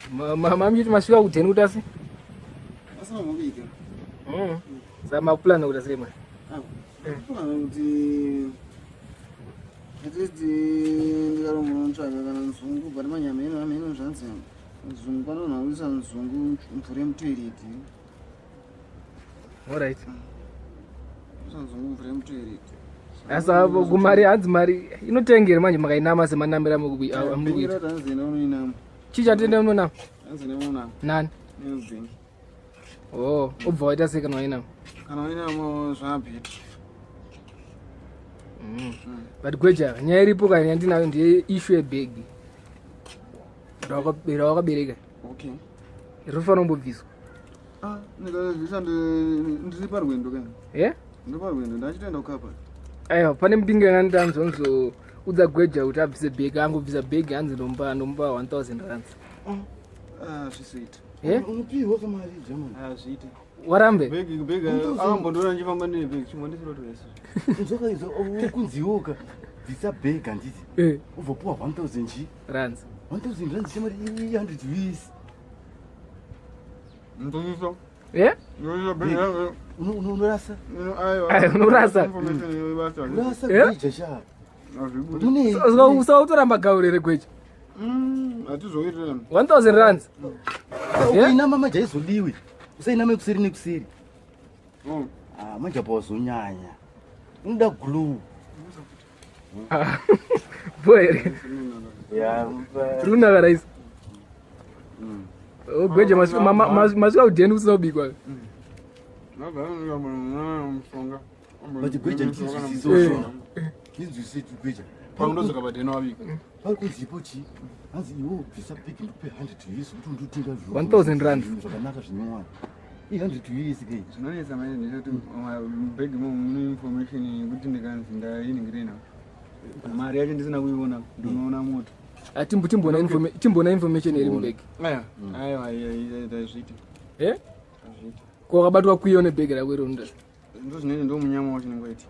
Mamuchiti masvika kudheni kuti asi? Asina mubika. Saka makuplana kuti asei manje? Plana kuti at least ndikaromunotsvaga kana nzungu but manyama eno ameno zvanzi nzungu panonaurisa nzungu mvura yemutoilet. Alright. Nzungu mvura yemutoilet. Asa kumari hanzi mari inotengera manje makainama semanambira amukuita. Hanzi unoinama. Chii chatenda unonama? Hanzi unonama. Nani? Neubhengi. Oh, ubva waita sei kana wainama? Kana wainama zvabheta. But gweja nyaya iripo kana yandinayo ndiye issue yebhegi. Rawakabereka. Okay. Rinofanira kumbobviswa. Ah, ndikabvisa ndiri parwendo kana. Eh? Ndiri parwendo ndachitoenda kukapa. Aiwa, pane mupinga yanga ndanzonzo udza gweja kuti abvise bhegi, angobvisa bhegi hanzi ndomupa 1000 rands. Ah, zvisoita. Eh? Unopiwa kamari German. Ah, zviite. Warambe? Bhegi bhegi ambondora ndichifamba ndine bhegi chimbondisira kuti wese. Nzoka izo kunziwoka bvisa bhegi handiti. Eh, Ubva puwa 1000 chi. rands. 1000 rands shamari 100 US. Ndozviso. Eh? Ndozviso bhegi. Unorasa. Aiwa. Aiwa, unorasa. Information yebasa. Urasa Eh? gweja sha. Azvibudi. Mune Usautoramba gaurere gweja. Hatizowirirana. 1000 rands. ukainama manje haizodiwi. Usainama kuseri nekuseri. Oh. Ah, manje apa wazonyanya. Unoda glue. Bho here. Ya. Tiri kunaka raisi. Oh, gweja masvika kudheni kusina kubikwa. Mushonga. But gweja ndinzwisiso shona. Ndinzwisise gweja. Paunodzoka padheni wabika. Pari kunzipo chi? Hanzi iwe bvisa bhegi ndikupe 100 US kuti undotenga zvinhu. 1000 rands. Zvinhu zvakanaka zvinyowani. I 100 US ke. Zvinonetsa manje ndechekuti mubhegi imomo mune information yekuti ndikanzi ndainingirina mari yacho ndisina kuiona ndinoona moto. Ah, timboona information iri mubhegi. Aiwa, aiwa, azviite. Eh? Azviite. Ko wakabatwa kwiyo nebhegi rako iro unoda. Ndozvinenge ndo munyama wacho unenge waita.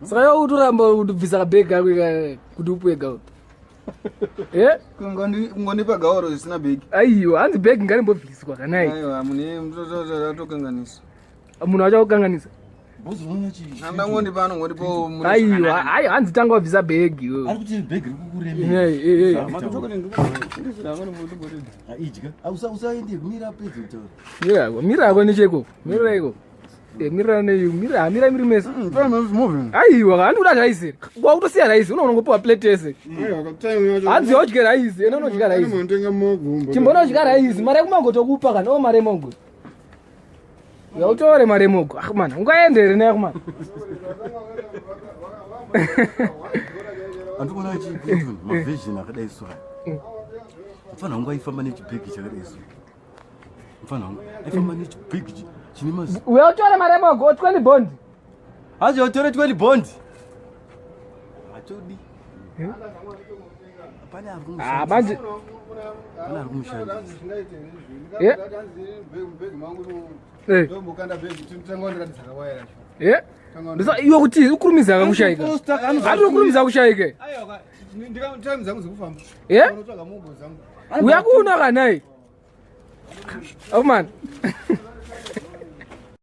Saka iwe utoramba kutobvisa kabhegi kako ika kuti upuwe gauro. Eh? Kungondipa gauro zvisina bhegi. Aiwa, hanzi bhegi ngarimbobviswa kanai. Aiwa, munhu atokanganisa. Munhu achakukanganisa. Boss unoona chi? Andangondipa anongondipawo mune Aiwa, aiwa, hanzi tanga wabvisa bhegi iwewe. Ari kuti bhegi riri kukuremera. Eh, eh, eh. Ah, idya. Ah, usaende kumira pedze kutaura. Mira, mira ako necheko. Mira iko. Eh, mira neyu, mira, mira miri mese. Aiwa, handi kuda raisi. Kwakutosiya raisi, unoona ungopiwa plate yese. Hanzi odye raisi, ena unodya raisi. Chimbona udya raisi, mari yekumango tokupa kana o mari yemogo. Yautore mari yemogo. Ah man, ungaende here nayo kumana? Andikuona chi Clinton maversion akadai so aya. Mfana wangu aifamba nechibhegi chakadai so. Mfana wangu aifamba nechibhegi chine mazi. Uyautore mari yemogo, 20 bond. Hanzi utore 20 bond. Hatodi. Pane ari Ah, kumushandisa. manje Pane ari kumushandisa. Eh? Eh. Eh? Ndisa iwe kuti ukurumidza kakushaika. Hati ukurumidza kushaike. Eh? Uyakuona kanai? Oh man.